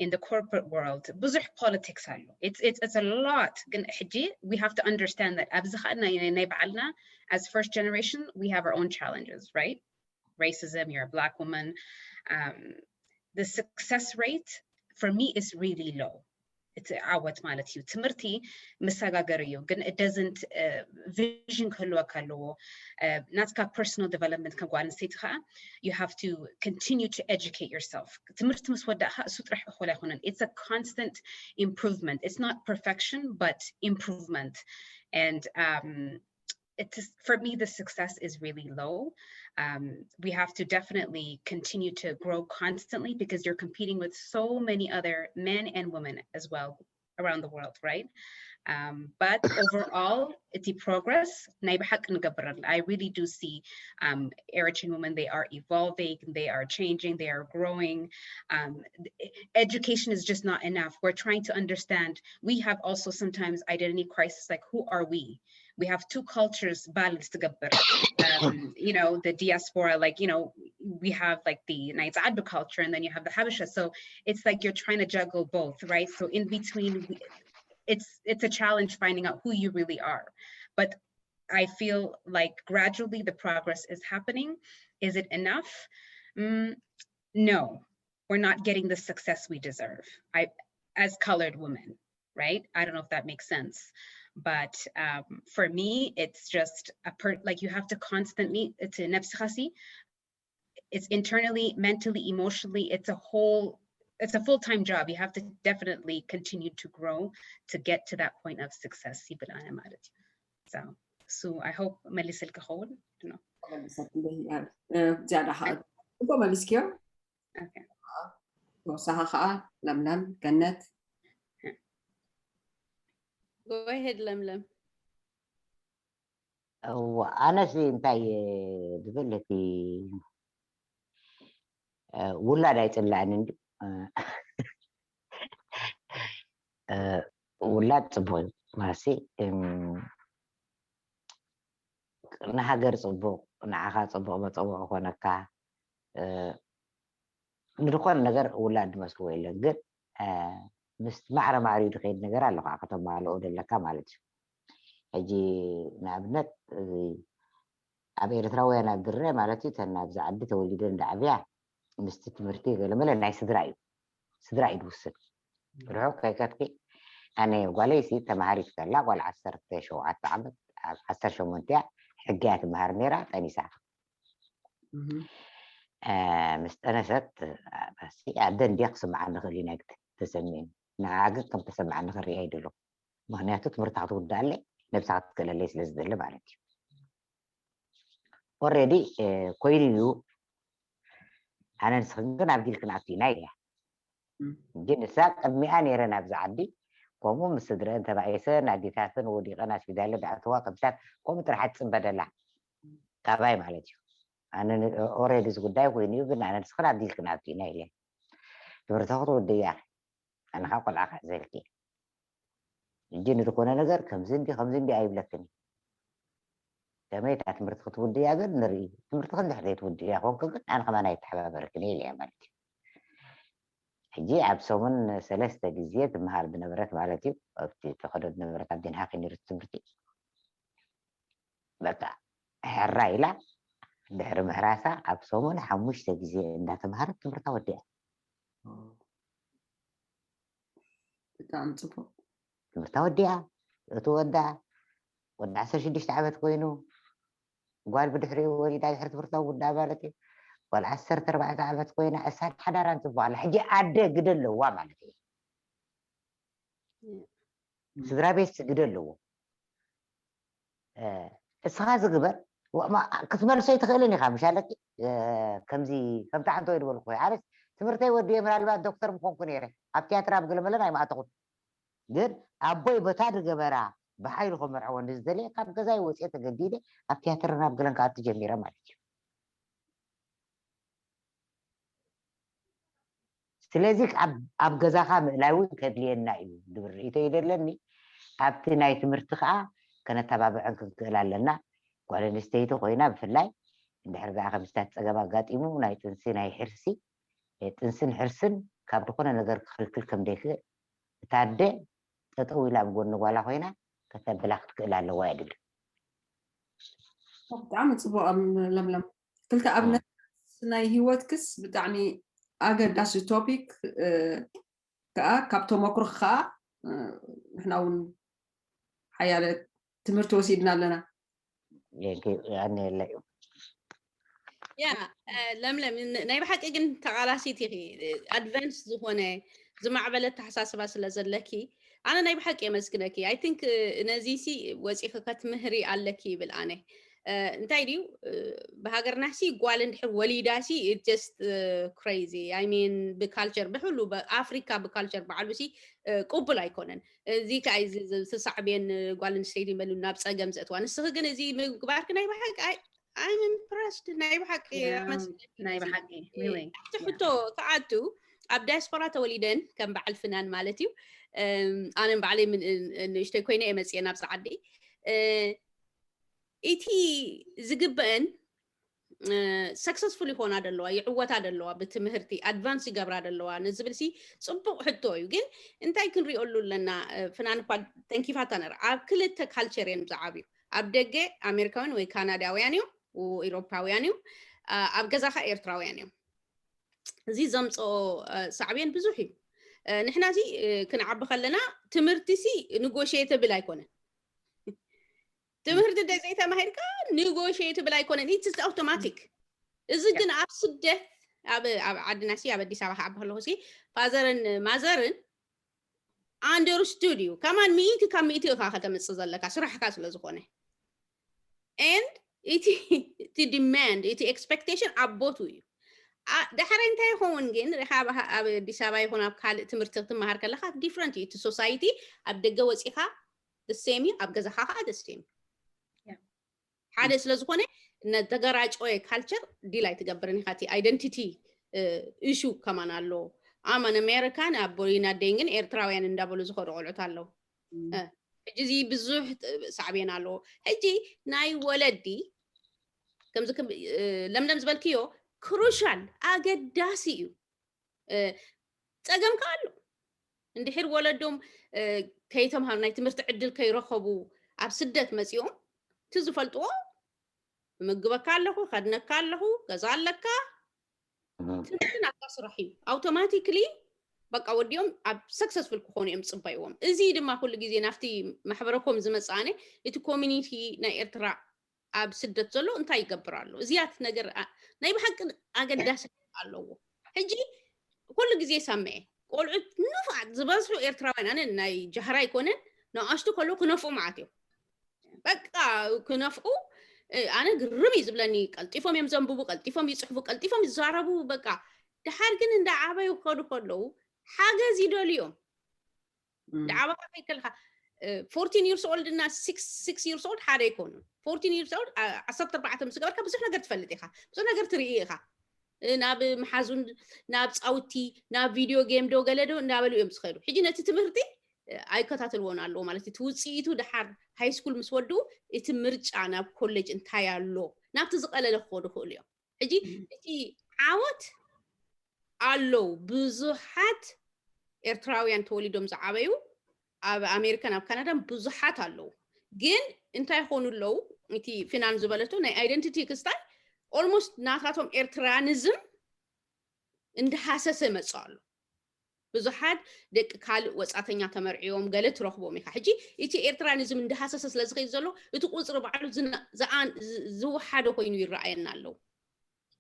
in the corporate world ብዙሕ politics ኣሎ። It's a lot። ግን ሕጂ we have to understand that ኣብዚ ከዓ ናይ ባዕልና as first generation we have our own challenges, right? Racism, you're a black woman. Um, the success rate for me is really low. It's ዓወት ማለት እዩ። ትምህርቲ መሰጋገር እዩ፣ ግን it doesn't vision ክህልወካ ኣለዎ። ናትካ personal development ከም ጓል ኣንስተይቲ ከዓ you have to continue to educate yourself. ትምህርቲ ምስ ወዳእካ እሱ ጥራሕ እኹል ኣይኮነን። It's a constant improvement. It's not perfection but improvement. And um, it's for me the success is really low. Um, we have to definitely continue to grow constantly because you're competing with so many other men and women as well around the world, right? Um, but overall, እቲ progress ናይ ብሓቂ ንገብር። I really do see um, Eritrean women, they are evolving, they are changing, they are growing. Um, education is just not enough. We're trying to understand. We have also sometimes identity crisis, like, who are we? We have two cultures balance to get better. Um, you know, the diaspora, like, you know, we have like the ናይ ጸዓዱ culture, and then you have the Habesha. So it's like you're trying to juggle both, right? So in between, it's it's a challenge finding out who you really are. But I feel like gradually the progress is happening. Is it enough? Mm, no, we're not getting the success we deserve. I, as colored women, right? I don't know if that makes sense. But um, for me, it's just a per like you have to constantly, it's a ነብስኻ ሲ, it's internally, mentally, emotionally, it's a whole it's a full-time job. You have to definitely continue to grow to get to that point of success ይብል ኣነ ማለት እዩ። So, so I hope መሊሰልኪ ኸውን ነው። ዝያዳ እኮ መሊስኪዮ። ተወሳኺ ከዓ ለምለም ገነት። Go ahead ለምለም። እዋ ኣነሲ እንታይ ዝብል እቲ ውላድ ኣይፅላእን እንዲ ውላድ ፅቡቅ እዩ ማሲ ንሃገር ፅቡቅ ንዓኻ ፅቡቅ መፀውዒ ኮነካ ንዝኾነ ነገር ውላድ ዝመስልዎ የለን ግን ምስ ማዕረ ማዕሪኡ ዝኸይድ ነገር ኣሎ ከዓ ከተማልኦ ዘለካ ማለት እዩ ሕጂ ንኣብነት ኣብ ኤርትራውያን ኣብ ድረ ማለት እዩ ተን ኣብዚ ዓዲ ተወሊደን ዝዓብያ ምስቲ ትምህርቲ ገለመለ ናይ ስድራ እዩ ስድራ እዩ ዝውስን ርሑቅ ከይከድኪ ኣነ ጓለይሲ ተማሃሪት ከላ ጓል ዓሰርተ ሸውዓተ ዓመት ኣብ ዓሰርተ ሸሞንተ እያ ሕጊ እያ ትመሃር ነይራ ጠኒሳ ምስ ጠነሰት ኣደን ድያ ክስምዓ ንኽእል እዩ ነግት ተሰሚዑ ንዓ ግን ከም ተሰምዓ ንኽርእያ ይደሎ ምክንያቱ ትምህርታ ክትውድኣለይ ነብሳ ክትክእለለይ ስለ ዝደሊ ማለት እዩ already ኮይኑ እዩ ኣነ ንስኽን ግን ኣብዲል ክንኣቱ ኢና ኢልያ ግን እሳ ቅድሚኣ ነይረ ናብዚ ዓዲ ከምኡ ምስ ስድረአን ተባኢሰን ኣዴታተን ወዲቐን ኣስቢዳለ ዳእተዋ ከምታት ከምኡ ጥራሕ ትፅበ ደላ ካባይ ማለት እዩ ኣነ already እዚ ጉዳይ ኮይኑ እዩ ግን ኣነ ንስኽን ኣብዲል ክንኣቱ ኢና ኢልያ ትምህርታ ክትውድያ ኣነ ካብ ቆልዓ ክሕዘልኪ ሕጂ ንዝኾነ ነገር ከምዚ እንዲ ከምዚ እንዲ ኣይብለክን ከመይ እታ ትምህርቲ ክትውድያ ግን ንርኢ ትምህርቲ ክንድሕር ዘይትውድያ ኮንክ ግን ኣነ ከማን ኣይተሓባበርክን ኢለ እየ ማለት እዩ ሕጂ ኣብ ሰሙን ሰለስተ ግዜ ትመሃር ዝነበረት ማለት እዩ ኣብቲ ተኸዶ ዝነበረት ኣብ ዴንሃክ ዩኒቨርስቲ ትምህርቲ በቃ ሕራ ኢላ ድሕሪ ምህራሳ ኣብ ሰሙን ሓሙሽተ ግዜ እንዳተምሃረት ትምህርታ ወዲኣ ብጣዕሚ ፅቡቅ ትምህርታ ወዲኣ እቲ ወዳ ወዲ ዓሰርተ ሽዱሽተ ዓመት ኮይኑ ጓል ብድሕሪኡ ወሊዳ ድሕሪ ትምህርታ ውዳ ማለት እዩ ጓል ዓሰርተ ኣርባዕተ ዓመት ኮይና እሳ ሓዳራን ፅቡቅ ኣላ ሕጂ ኣደ ግደ ኣለዋ ማለት እዩ ስድራ ቤት ግደ ኣለዎ። እስኻ ዝግበር ክትመልሶ ይትኽእልን ኢኻ፣ ምሽ ኣለኪ? ከምዚ ከምቲ ሓንቶ ይድበልኩ ኣነስ ትምህርተይ ወዲየ ምናልባት ዶክተር ምኾንኩ ነይረ። ኣብ ቲያትር ኣብ ገለመለን ኣይማእተኹን። ግን ኣቦይ በታ ዝገበራ ብሓይሉ ከመርዐወኒ ዝደልየ ካብ ገዛይ ወፅየ ተገዲደ ኣብ ቲያትርን ኣብ ገለን ክኣቱ ጀሚረ ማለት እዩ። ስለዚ ኣብ ገዛኻ ምእላይ እውን ከድልየና እዩ ዝብል ርእይቶ እዩ ዘለኒ። ኣብቲ ናይ ትምህርቲ ከዓ ከነተባብዐን ክንክእል ኣለና። ጓል ኣንስተይቲ ኮይና ብፍላይ እንድሕር ደኣ ከምስታት ፀገም ኣጋጢሙ ናይ ጥንሲ ናይ ሕርሲ ጥንስን ሕርስን ካብ ዝኾነ ነገር ክኽልክል ከም ዘይክእል እታ ኣደ ጠጠው ኢላ ኣብ ጎኒ ጓላ ኮይና ከተብላ ክትክእል ኣለዋ የድሊ። ብጣዕሚ ፅቡቅ ለምለም። ክልተ ኣብነት ናይ ሂወትክስ ብጣዕሚ ኣገዳሲ ቶፒክ ከዓ ካብ ተመክሮክ ከዓ ንሕና እውን ሓያለ ትምህርቲ ወሲድና ኣለና። የለ እዩ። ያ ለምለም ናይ ብሓቂ ግን ተቓላሲት ኢኺ። ኣድቫንስ ዝኾነ ዝማዕበለ ኣተሓሳስባ ስለ ዘለኪ ኣነ ናይ ብሓቂ የመስግነኪ። I think ነዚ ሲ ወፂኺ ከትምህሪ ኣለኪ ይብል ኣነ። እንታይ ድዩ ብሃገርና ሲ ጓል እንድሕር ወሊዳ ሲ just crazy። I mean ብካልቸር ብሕሉ ኣፍሪካ ብካልቸር በዓሉ ሲ ቅቡል ኣይኮነን። እዚ ከዓ ሳዕቤን ጓል ኣንስተይቲ መሉ ናብ ፀገም ዘእትዋ። ንስኺ ግን እዚ ምግባርኪ ናይ ብሓቂ I'm impressed ናይ ብሓቂ ናይ ብሓቂ ኣብቲ ሕቶ ክኣቱ ኣብ ዳያስፖራ ተወሊደን ከም በዓል ፍናን ማለት እዩ። ኣነ ባዕለይ ንእሽተይ ኮይነ እየ መፅየ ናብዚ ዓዲ። እቲ ዝግበአን ሰክሰስፉል ይኾና ደለዋ፣ ይዕወታ ደለዋ፣ ብትምህርቲ ኣድቫንስ ይገብራ ደለዋ ንዝብል ሲ ፅቡቅ ሕቶ እዩ። ግን እንታይ ክንሪኦሉ ኣለና? ፍናን እኳ ተንኪፋታ ነራ ኣብ ክልተ ካልቸር እዮም ዝዓብዩ። ኣብ ደገ ኣሜሪካውያን ወይ ካናዳውያን እዮም፣ ኢሮፓውያን እዮም። ኣብ ገዛኻ ኤርትራውያን እዮም። እዚ ዘምፅኦ ሳዕቤን ብዙሕ እዩ። ንሕና ሲ ክንዓቢ ከለና ትምህርቲ ሲ ንጎሽየተብል ኣይኮነን። ትምህርቲ እንደ ዘይተማሂርካ ኒጎሽየትብል ኣይኮነን። ኢትስ ኣውቶማቲክ። እዚ ግን ኣብ ስደት ኣብ ዓድና ሲ ኣብ ኣዲስ ኣበባ ክዓቢ ከለኹ ሲ ፋዘርን ማዘርን ኣንደርስቱድ እዩ። ከማን ሚእቲ ካብ ሚእቲ ኢኻ ከተምፅእ ዘለካ ስራሕካ ስለ ዝኾነ። And እቲ ዲማንድ እቲ ኤክስፔክቴሽን ኣብ ቦቱ እዩ። ዳሕራይ እንታይ ይኸውን ግን ሪኻ ኣብ ኣዲስ ኣበባ ይኹን ኣብ ካልእ ትምህርቲ ክትመሃር ከለካ ዲፍረንት እዩ። እቲ ሶሳይቲ ኣብ ደገ ወፂኻ ደሴም እዩ፣ ኣብ ገዛኻ ከዓ ደሴም። ሓደ ስለ ዝኾነ ነተገራጨወ ካልቸር ዲል ኣይትገብርን ኢኻ። እቲ ኣይደንቲቲ ኢሹ ከማን ኣሎ። ኣማን ኣሜሪካን ኣቦይን ኣደይን ግን ኤርትራውያን እንዳበሉ ዝኸዱ ቆልዑት ኣለዉ። ሕጂ እዚ ብዙሕ ሳዕቤን ኣለዎ። ሕጂ ናይ ወለዲ ከምዚ ለምለም ዝበልክዮ ክሩሻል ኣገዳሲ እዩ። ፀገም ከ ኣሎ። እንድሕር ወለዶም ከይተምሃሩ ናይ ትምህርቲ ዕድል ከይረኸቡ ኣብ ስደት መፂኦም እቲ ዝፈልጥዎ እምግበካ ኣለኹ፣ ከድነካ ኣለኹ፣ ገዛ ኣለካ፣ ትምህርቲ ናትካ ስራሕ እዩ። ኣውቶማቲክሊ በቃ ወዲኦም ኣብ ሰክሰስፉል ክኾኑ እዮም ዝፅበይዎም። እዚ ድማ ኩሉ ግዜ ናብቲ ማሕበረኮም ዝመፅእ ኣነ እቲ ኮሚኒቲ ናይ ኤርትራ ኣብ ስደት ዘሎ እንታይ ይገብር ኣሎ? እዚያት ነገር ናይ ብሓቂ ኣገዳሲ ኣለዎ። ሕጂ ኩሉ ግዜ ሰምዐ ቆልዑት ንፉዓት ዝበዝሑ ኤርትራውያን ኣነ ናይ ጃህራ ኣይኮነን ንኣሽቱ ከለዉ ክነፍኡ መዓት እዮም። በቃ ክነፍኡ ኣነ ግርም እዩ ዝብለኒ። ቀልጢፎም እዮም ዘንብቡ፣ ቀልጢፎም ይፅሕፉ፣ ቀልጢፎም ይዛረቡ። በቃ ድሓር ግን እንዳ ዓበዩ ክኸዱ ከለዉ ሓገዝ ይደልዮም። ድዓባኻ ከይከልካ fourteen years old እና six years old ሓደ ኣይኮኑን። Fourteen years old ዓሰርተ ኣርባዕተ ምስ ገበርካ ብዙሕ ነገር ትፈልጥ ኢኻ፣ ብዙሕ ነገር ትርኢ ኢኻ። ናብ መሓዙን ናብ ፃውቲ ናብ ቪድዮ ጌም ዶ ገለ ዶ እናበሉ እዮም ዝኸዱ። ሕጂ ነቲ ትምህርቲ ኣይከታተልዎን ኣለዎ ማለት እቲ ውፅኢቱ ድሓር ሃይ ስኩል ምስ ወድኡ እቲ ምርጫ ናብ ኮሌጅ እንታይ ኣሎ ናብቲ ዝቐለለ ክኸዱ ይኽእሉ እዮም። ሕጂ እቲ ዓወት ኣለዉ ብዙሓት ኤርትራውያን ተወሊዶም ዝዓበዩ ኣብ ኣሜሪካን ኣብ ካናዳን ብዙሓት ኣለዉ። ግን እንታይ ይኾኑ ኣለዉ? እቲ ፊናን ዝበለቶ ናይ ኣይደንቲቲ ክስታይ ኦልሞስት ናታቶም ኤርትራያኒዝም እንዳሃሰሰ መጽእ ኣሎ። ብዙሓት ደቂ ካልእ ወጻተኛ ተመርዕዮም ገለ ትረኽቦም ኢኻ። ሕጂ እቲ ኤርትራያኒዝም እንዳሃሰሰ ስለ ዝኸይድ ዘሎ እቲ ቁጽሪ ባዕሉ ዝወሓደ ኮይኑ ይረኣየና ኣለዉ።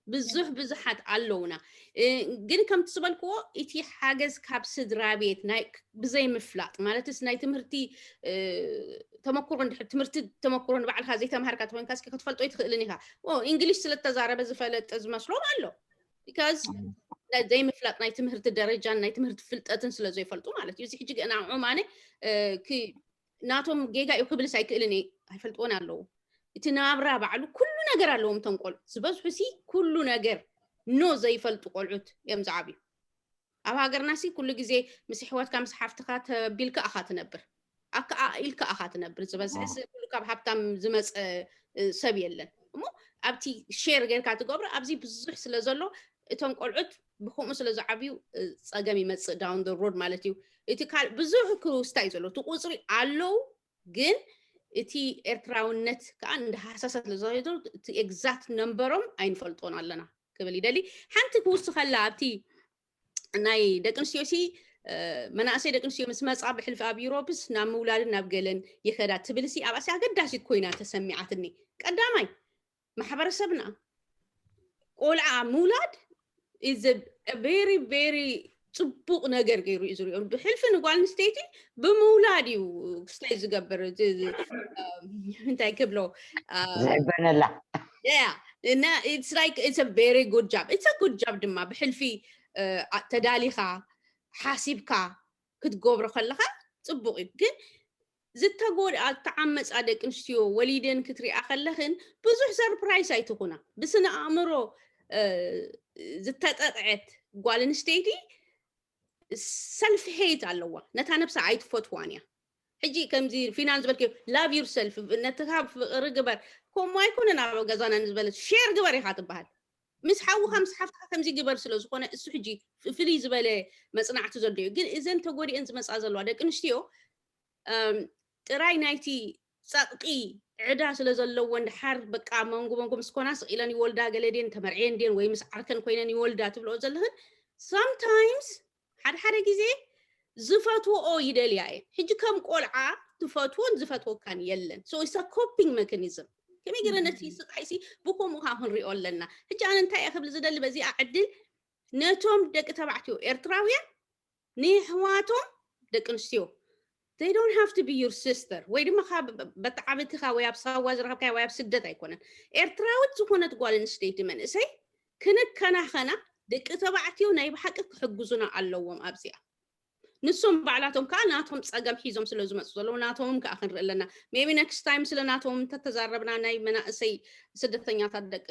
ብዙሕ ብዙሓት ኣለውና። እ፣ ግን ከምቲ ዝበልክዎ እቲ ሓገዝ ካብ ስድራ ቤት ናይ ብዘይ ምፍላጥ ማለትስ ናይ ትምህርቲ፣ እ፣ ተመክሮ እንድሕር ትምህርቲ ተመክሮ ንባዕልካ ዘይተማሃርካ ተኮይንካ እስኪ ክትፈልጦ ይትኽእልን ኢኻ። ኦ፣ እንግሊሽ ስለ ተዛረበ ዝፈለጠ ዝመስሎም ኣሎ። Because ናይ ዘይምፍላጥ ናይ ትምህርቲ ደረጃን ናይ ትምህርቲ ፍልጠትን ስለ ዘይፈልጡ ማለት እዩ። እዚ ሕጂ ገና ዑማነ፣ እ፣ ክ-፣ ናቶም ጌጋ እዩ ክብልስ ኣይክእልን እየ። ኣይፈልጥዎን ኣለዉ። እቲ ናብራ ባዕሉ ኩሉ ነገር ኣለዎም እቶም ቆልዑ። ዝበዝሑ ሲ ኩሉ ነገር ኖ ዘይፈልጡ ቆልዑት እዮም ዝዓብዩ። ኣብ ሃገርና ሲ ኩሉ ግዜ ምስ ኣሕዋትካ ምስ ሓፍትካ ተቢልካ ኣኻ ትነብር። ኣከኣኢልካ ኣኻ ትነብር። ዝበዝሐ ሲ ኩሉ ካብ ሃብታም ዝመጸ፣ እ፣ ሰብ የለን። እሞ ኣብቲ ሼር ጌርካ ትገብሮ ኣብዚ ብዙሕ ስለ ዘሎ እቶም ቆልዑት ብከምኡ ስለ ዝዓብዩ፣ እ፣ ጸገም ይመጽእ down the road ማለት እዩ። እቲ ካል-፣ ብዙሕ ክውስታ እዩ ዘሎ። እቲ ቁጽሪ ኣለዉ፣ ግን እቲ ኤርትራውነት ከኣ እንደ ሃሳሳ ስለ ዝኸይዱ እቲ ኤግዛክት ነምበሮም ኣይንፈልጦን ኣለና ክብል ይደሊ። ሓንቲ ክውስኸላ ኣብቲ ናይ ደቂ ኣንስትዮ ሲ፣ እ፣ መናእሰይ ደቂ ኣንስትዮ ምስ መጻ ብሕልፊ ኣብ ዩሮፕስ ናብ ምውላድን ናብ ገለን ይኸዳ ትብል ሲ ኣብኣ ሲ ኣገዳሲት ኮይና ተሰሚዓትኒ። ቀዳማይ ማሕበረሰብና ቆልዓ ምውላድ is a very very ጽቡቕ ነገር ገይሩ እዩ ዝሪኦ። ብሕልፊ ንጓል ኣንስተይቲ ብምውላድ እዩ ክስታይ ዝገብር። እዚ፣ እዚ፣ እ፣ እንታይ ክብሎ፣ እ፣ ዝሕበነላ። Yeah, እና it's like it's a very good job. It's a good job ድማ ብሕልፊ፣ እ፣ ኣ-፣ ተዳሊኻ ሓሲብካ ክትገብሮ ከለኻ ጽቡቕ እዩ። ግን ዝተጎድኣ ዝተዓመጻ ደቂ ኣንስትዮ ወሊደን ክትሪኣ ከለኽን ብዙሕ ሰርፕራይስ ኣይትኹና። ብስነ ኣእምሮ፣ እ፣ ዝተጠቕዐት ጓል ኣንስተይቲ ሰልፍ ሄት ኣለዋ። ነታ ነብሳ ኣይትፈትዋን እያ። ሕጂ ከምዚ ፊናን ዝበልክዮ love yourself፣ ነትኻ ፍቕሪ ግበር። ከምኡ ኣይኮነን ኣብ ገዛና ንዝበለት ሼር ግበር ኢኻ ትበሃል። ምስ ሓውኻ ምስ ሓፍትኻ ከምዚ ግበር ስለ ዝኾነ እሱ ሕጂ ፍ-፣ ፍልይ ዝበለ መጽናዕቲ ዘሎ እዩ። ግን እዘን ተጎዲአን ዝመጻ ዘለዋ ደቂ ኣንስትዮ፣ እም፣ ጥራይ ናይቲ ጸቕጢ ዕዳ ስለ ዘለወን ድሓር በቃ መንጎ መንጎ ምስ ኮና ስቕ ኢለን ይወልዳ፣ ገለ ድየን ተመርዕየን ድየን ወይ ምስ ዓርከን ኮይነን ይወልዳ ትብልኦ ዘለኽን፣ sometimes ሓደ ሓደ ግዜ ዝፈትወኦ ይደልያ እየን። ሕጂ ከም ቆልዓ ትፈትዎን ዝፈትወካን የለን። So it's a coping mechanism። ከመይ ገይረ ነቲ ስቓይ ሲ ብከምኡ ከዓ ክንሪኦ ኣለና? ሕጂ ኣነ እንታይ እየ ክብል ዝደሊ በዚኣ ዕድል ነቶም ደቂ ተባዕትዮ ኤርትራውያን ንየሕዋቶም ደቂ ኣንስትዮ they don't have to be your sister ወይ ድማ ካብ በተዓብትኻ ወይ ኣብ ሳዋ ዝረኸብካያ ወይ ኣብ ስደት ኣይኮነን። ኤርትራዊት ዝኾነት ጓል ኣንስተይቲ መንእሰይ ክንከናኸና ደቂ ተባዕትዮ ናይ ብሓቂ ክሕግዙና ኣለዎም። ኣብዚኣ ንሶም ባዕላቶም ከዓ ናቶም ጸገም ሒዞም ስለ ዝመፁ ዘለዉ ናቶምም ከዓ ክንርኢ ኣለና። Maybe next time ስለ ናቶምም እንተተዛረብና ናይ መናእሰይ ስደተኛታት ደቂ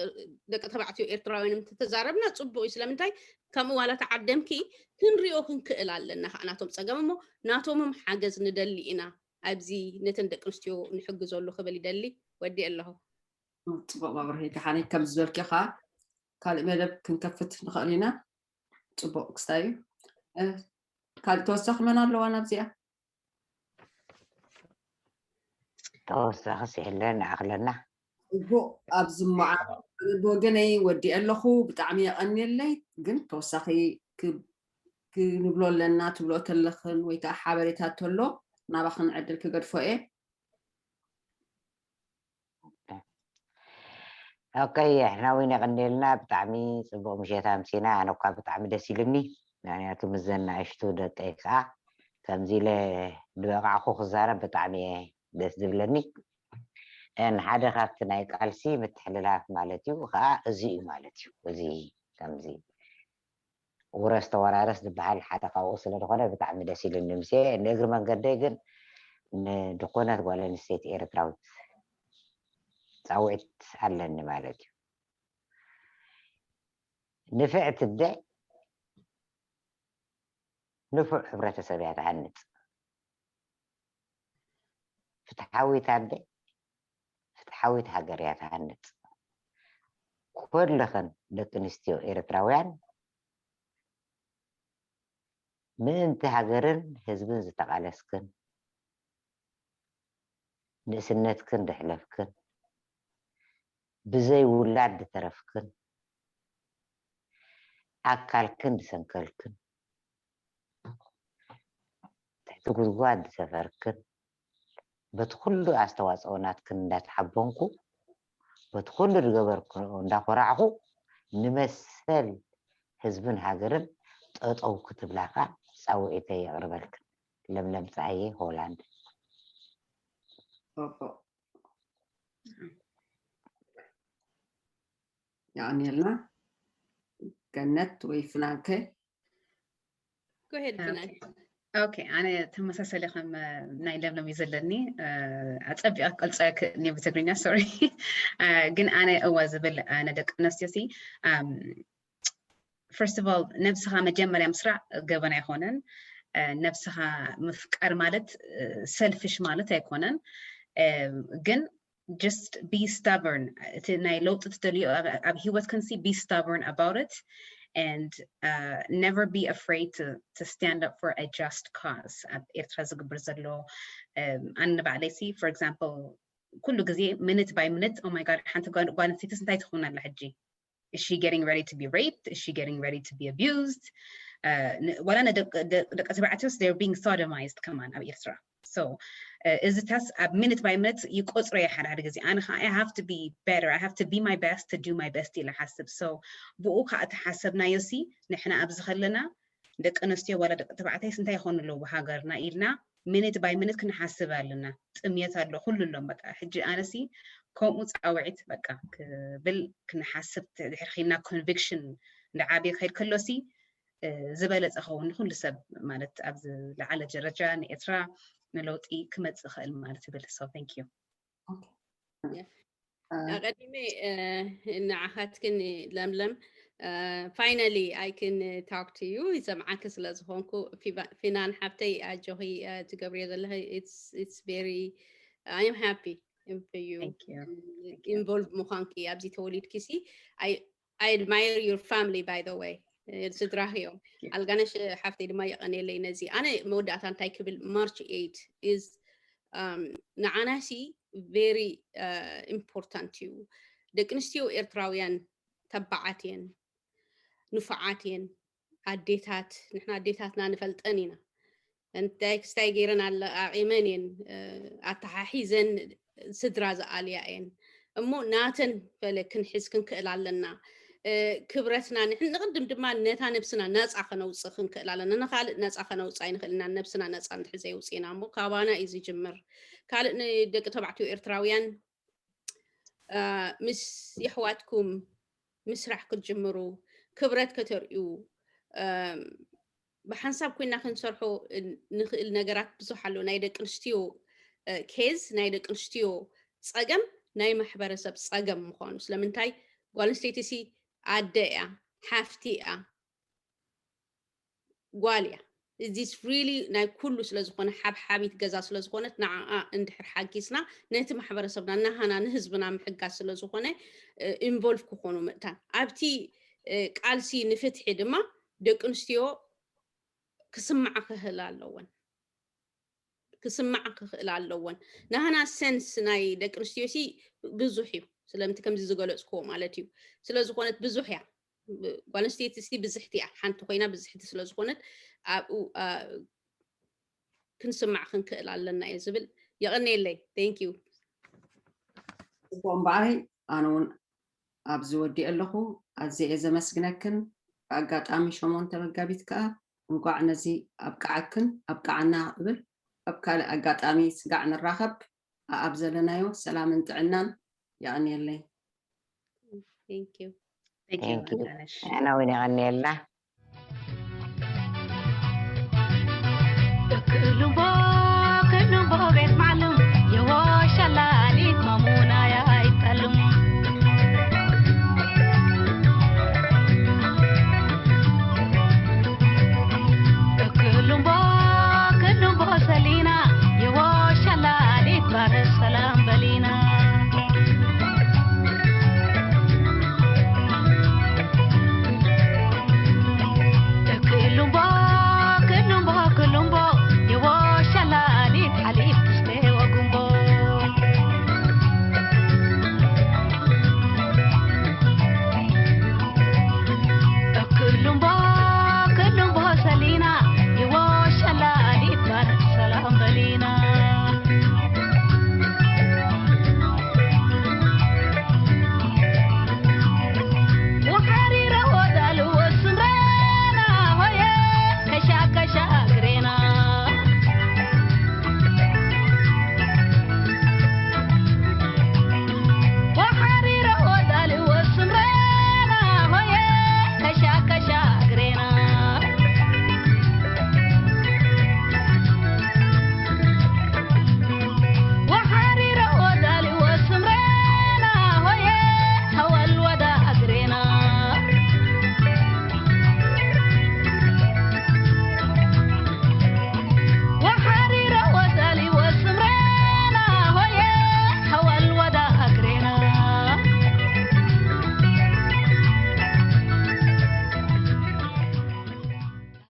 ደቂ ተባዕትዮ ኤርትራውያን እንተተዛረብና ጽቡቕ እዩ። ስለምንታይ ከምኡ ዋላ ተዓደምኪ ክንሪኦ ክንክእል ኣለና ከዓ ናቶም ጸገም እሞ ናቶምም ሓገዝ ንደሊ ኢና። ኣብዚ ነተን ደቂ ኣንስትዮ ንሕግዘሉ ክብል ይደሊ። ወዲ ኣለኹ። ጽቡቕ መብርሂ። ደሓነይ ከም ዝበልኪ ከዓ ካልእ መደብ ክንከፍት ንኽእል ኢና። ጽቡቕ ክስታይ እዩ። እ፣ ካልእ ተወሳኺ መን ኣለዋ ናብዚኣ? ተወሳኺ ስሕለ ንኣኽለና። ጽቡቕ። ኣብዚ መዓ ብወገነይ ወዲአ ኣለኹ። ብጣዕሚ የቐንየለይ። ግን ተወሳኺ ክ-፣ ክንብሎ ኣለና ትብሎ ተለኽን ወይ ከዓ ሓበሬታ ተሎ ናባኽን ዕድል ክገድፎ እየ። ኦኬ፣ ኣሕና እውን የቐንየልና። ብጣዕሚ ጽቡቕ ምሸት ኣምሲና። ኣነ እኳ ብጣዕሚ ደስ ኢሉኒ፣ ምክንያቱ ምስ ዘናእሽቱ ደቀይ ከዓ ከምዚ ኢለ ዝበቃዕኩ ክዛረብ ብጣዕሚ እየ ደስ ዝብለኒ። እን ሓደ ካብቲ ናይ ቃልሲ ምትሕልላፍ ማለት እዩ ከዓ እዚ እዩ ማለት እዩ። እዚ ከምዚ ውረስ ተወራረስ ዝበሃል ሓደ ካብኡ ስለ ዝኾነ ብጣዕሚ ደስ ኢሉኒ። ምስ ንእግሪ መንገደይ ግን ንድኾነት ጓል ኣንስተይቲ ኤርትራዊት ጻውዒት ኣለኒ ማለት እዩ። ንፍዕቲ ኣደ ንፉዕ ሕብረተሰብ እያ ትሃንጽ። ፍትሓዊት ኣደ ፍትሓዊት ሃገር እያ ትሃንጽ። ኩለኽን ደቂ ኣንስትዮ ኤርትራውያን ምእንቲ ሃገርን ህዝብን ዝተቓለስክን፣ ንእስነትክን ዘሕለፍክን፣ ብዘይ ውላድ ዝተረፍክን፣ ኣካልክን ዝሰንከልክን፣ ትሕቲ ጉድጓድ ዝሰፈርክን፣ በቲ ኩሉ ኣስተዋፅኦ ናትክን እንዳተሓበንኩ፣ በቲ ኩሉ ዝገበርክንኦ እንዳኮራዕኩ፣ ንመሰል ህዝብን ሃገርን ጠጠው ክትብላ ከዓ ፃውዒተይ የቕርበልክን። ለምለም ፀሃየ፣ ሆላንድ። ኦሆ። የቐንየልና። ገነት ወይ ፍናንከ? Go ahead, ፍናን። ኦኬ፣ ኣነ ተመሳሳሊ ከም ናይ ለምለም እዩ ዘለኒ። ኣፀቢቐ ክገልፀ ክእልኒ ብትግርኛ፣ ሶሪ። ግን ኣነ እወ ዝብል፣ ኣነ ደቂ ኣንስትዮ ሲ first of all ነብስኻ መጀመርያ ምስራዕ ገበን ኣይኮነን። ነብስኻ ምፍቃር ማለት ሰልፊሽ ማለት ኣይኮነን። ግን just be stubborn። እቲ ናይ ለውጢ ትደልዮ ኣብ ህይወት ክንሲ be stubborn about it and uh, never be afraid to, to stand up for a just cause። ኣብ ኤርትራ ዝግብር ዘሎ ኣነ ባዕለይ ሲ for example ኩሉ ግዜ minute by minute oh my god ሓንቲ ጓል ኣንስተይትስ እንታይ ትኸውን ኣላ ሕጂ? Is she getting ready to be raped? Is she getting ready to be abused? ወላ ደቂ ተባዕትዮስ they're being sodomized ከማን ኣብ ኤርትራ። So እዚታስ ኣብ minute by minute ይቆፅሮ እየ ሓደ ሓደ ግዜ። ኣነ ከዓ I have to be better, I have to be my best to do my best ኢለ ሓስብ። So ብኡ ከዓ ተሓሰብናዮ ሲ ንሕና ኣብዚ ከለና ደቂ ኣንስትዮ ዋላ ደቂ ተባዕታይስ እንታይ ይኾኑ ኣለዉ ብሃገርና ኢልና minute by minute ክንሓስብ ኣለና። ጥምየት ኣሎ ኩሉ ኣሎም በቃ። ሕጂ ኣነሲ ከምኡ ፃውዒት በቃ ክብል ክንሓስብ ድሕር ኪልና conviction እንዳዓብየ ክኸይድ ከሎሲ ዝበለፀ ኸውን ንኩሉ ሰብ ማለት ኣብ ዝለዓለ ደረጃ ንኤርትራ ንለውጢ ክመፅእ ይኽእል ማለት ይብል። So thank you። ኣቐዲመ ንዓኻትክን ለምለም finally I can talk to you ይሰምዓኪ ስለ ዝኾንኩ ፊናን ሓብተይ ኣጆኺ ትገብርዮ ዘለኺ it's very I am happy for you Thank you. involved ምዃንኪ ኣብዚ ተወሊድኪ ሲ I I admire your family by the way ስድራኺ እዮም። ኣልጋነሽ ሓፍተይ ድማ የቐንየለይ ነዚ። ኣነ መወዳእታ እንታይ ክብል March eight is ንዓናሲ very important እዩ። ደቂ ኣንስትዮ ኤርትራውያን ተባዓት እየን፣ ንፉዓት እየን፣ ኣዴታት ንሕና ኣዴታትና ንፈልጠን ኢና። እንታይ ክስታይ ገይረን ኣለቃቂመን እየን ኣተሓሒዘን ስድራ ዝኣልያ እየን እሞ ናተን ፈለ ክንሕዝ ክንክእል ኣለና። ክብረትና ንቅድም ድማ ነታ ነብስና ነፃ ከነውፅእ ክንክእል ኣለና። ንካልእ ነፃ ከነውፅእ ኣይንክእል ኢና። ነብስና ነፃ እንድሕር ዘይውፅእና እሞ ካባና እዩ ዝጅምር። ካልእ ንደቂ ተባዕትዮ ኤርትራውያን ምስ የሕዋትኩም ምስራሕ ክትጅምሩ ክብረት ከተርእዩ ብሓንሳብ ኮይና ክንሰርሖ ንኽእል ነገራት ብዙሕ ኣሎ። ናይ ደቂ ኣንስትዮ ኬዝ ናይ ደቂ ኣንስትዮ ፀገም ናይ ማሕበረሰብ ፀገም ምዃኑ ስለምንታይ ጓል ኣንስተይቲ ሲ ኣደ እያ፣ ሓፍቲ እያ፣ ጓል እያ። This really ናይ ኩሉ ስለዝኾነ ሓብሓቢት ገዛ ስለዝኾነት ንዓኣ እንድሕር ሓጊዝና ነቲ ማሕበረሰብና ናሃና ንህዝብና ምሕጋዝ ስለዝኾነ involve ክኾኑ ምእታን ኣብቲ ቃልሲ ንፍትሒ ድማ ደቂ ኣንስትዮ ክስምዓ ክኽእላ ኣለወን። ክስምዓ ክኽእላ ኣለወን። ናህና ሰንስ ናይ ደቂ ኣንስትዮ ሲ ብዙሕ እዩ። ስለምቲ ከምዚ ዝገለፅክዎ ማለት እዩ። ስለዝኾነት ብዙሕ እያ። ጓል ኣንስተይቲ ሲ ብዝሕቲ እያ። ሓንቲ ኮይና ብዝሕቲ ስለዝኾነት ኣብኡ ክንስማዕ ክንክእል ኣለና እየ ዝብል። የቐንየለይ። Thank you። ጽቡቕ እምበኣረይ ኣነ እውን ኣብዚ ወዲኤ ኣለኹ። ኣዝየ እየ ዘመስግነክን። ብኣጋጣሚ ሸሞንተ መጋቢት ከኣ እንቋዕ ነዚ ኣብቅዓክን ኣብቅዓና እብል። ኣብ ካልእ ኣጋጣሚ ስጋዕ ንራኸብ። ኣኣብ ዘለናዮ ሰላምን ጥዕናን የቐንየለይ። Thank you። Thank you ኣልጋነሽ። ንሕና እውን የቐንየልና። እክእልሞ